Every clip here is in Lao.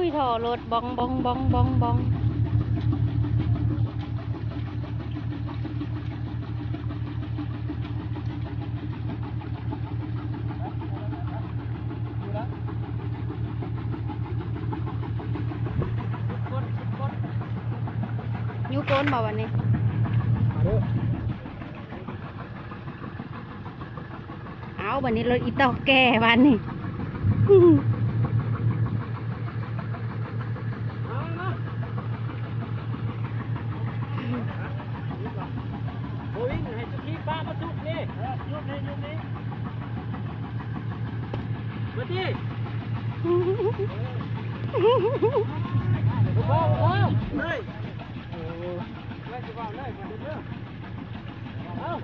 ອຸ້ຍ ທໍ່ລົດ ບອງ ບອງ ບອງ ບອງ ບອງ. ຢູ່ກົ້ນບໍ່ບັດນີ້? ເອົາ ບັດນີ້ລົດອີຕອກແກ່ບັດນີ້. ໂອ້ຍ ໃຫ້ສຸຂີປ້າມາສຸກນີ້ ເອີ ຢຸດນີ້ ຢຸດນີ້ ມາຕິ ບໍ່ພໍ ບໍ່ພໍ ເຮີ້ຍ ໂອ້ ເຮີ້ຍ ຊິເວົ້າເລີຍ ເອົາ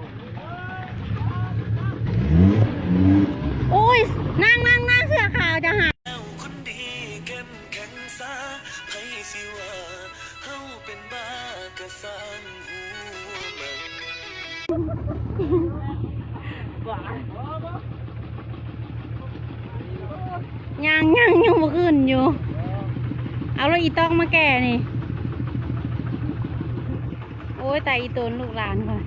ໂອ້ຍ ນາງ ນາງ ນາງເສື້ອຂາວຈະຫາ ຄົນດີເຂັ້ມແຂງຊາ ໃຜຊິວ່າເຮົາເປັນບ້າກະຊ່າງຫົວມັນ. ຍັງ ຍັງ ຍັງບໍ່ຂຶ້ນຢູ່ ເອົາລົດອີຕອກມາແກ່ນີ້. ໂອ້ຍ ຕາຍອີຕົນ ລູກຫຼານຂ້ອຍ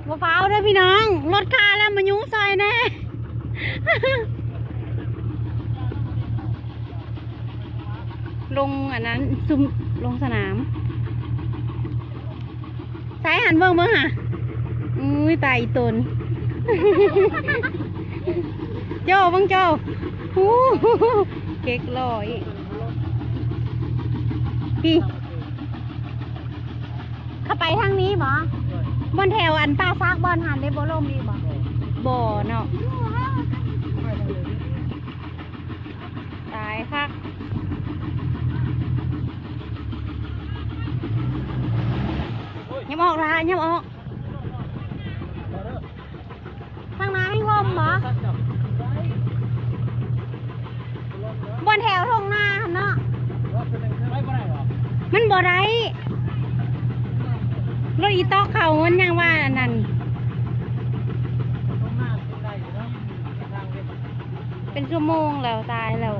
ບໍ່ຟ້າວເດີພີ່ນ້ອງ ລົດຄາແລ້ວ ມາຍູ້ຊ່ອຍແດ່. ລົງອັນນັ້ນ ຊຸມ ລົງສະໜາມ ໃສຫັ້ນ ເບິ່ງ ເບິ່ງຫາ ອຸ້ຍ ຕາຍອີຕົນ ໂຈ້ ເບິ່ງໂຈ້ ຫູ ເກັກຫຼໍ້ ອີກ ພີ້ ເຂົ້າໄປທາງນີ້ບໍ? ບ່ອນແຖວອັນປ່າຊາກບ່ອນຫັ້ນໄດ້ບໍ່ ລົມອີກບໍ? ບໍ່ເນາະ ຕາຍຄັກ ຍັບອອກລະ ຍັບອອກ. ທາງໜ້າແຮ່ງລົມບໍ? ບ່ອນແຖວທົ່ງນາຫັ້ນເນາະ ມັນບໍ່ໄດ້ ລົດອີຕອກເຂົາ ມັນຍັງວ່າອັນນັ້ນ ເປັນຊົ່ວໂມງແລ້ວ ຕາຍແລ້ວ.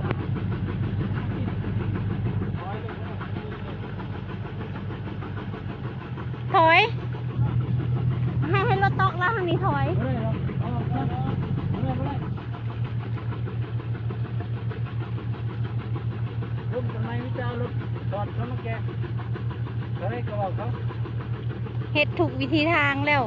ຖອຍ ໃຫ້ ໃຫ້ລົດຕອກລະ ທາງນີ້ຖອຍ ບໍ່ໄດ້ດອກ ເອົາອອກກ່ອນ ບໍ່ໄດ້ ບໍ່ໄດ້ ລົມທຳໄມມີແຕ່ເອົາລົດຈອດເຂົ້າມາແກ່ ເທົ່າໃດກໍເວົ້າເຂົາ ເຮັດທຸກວິທີທາງແລ້ວ.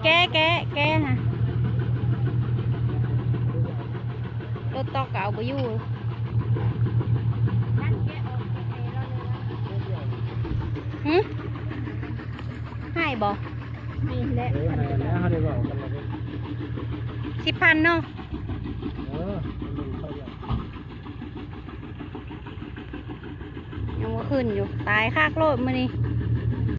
ແກ້ ແກ້ ແກ້ນະ ລົດຕອກກໍເອົາບໍ່ຢູ່. ຫື ໃຫ້ບໍ່? ໃຫ້ແຫຼະ ເອີ ໃຫ້ແລ້ວ ເຮົາໄດ້ເວົ້າກັນແລ້ວເດ້ ສິບພັນເນາະ ເອີ ຍັງບໍ່ຂຶ້ນຢູ່ ຕາຍຄັກໂລດມື້ນີ້.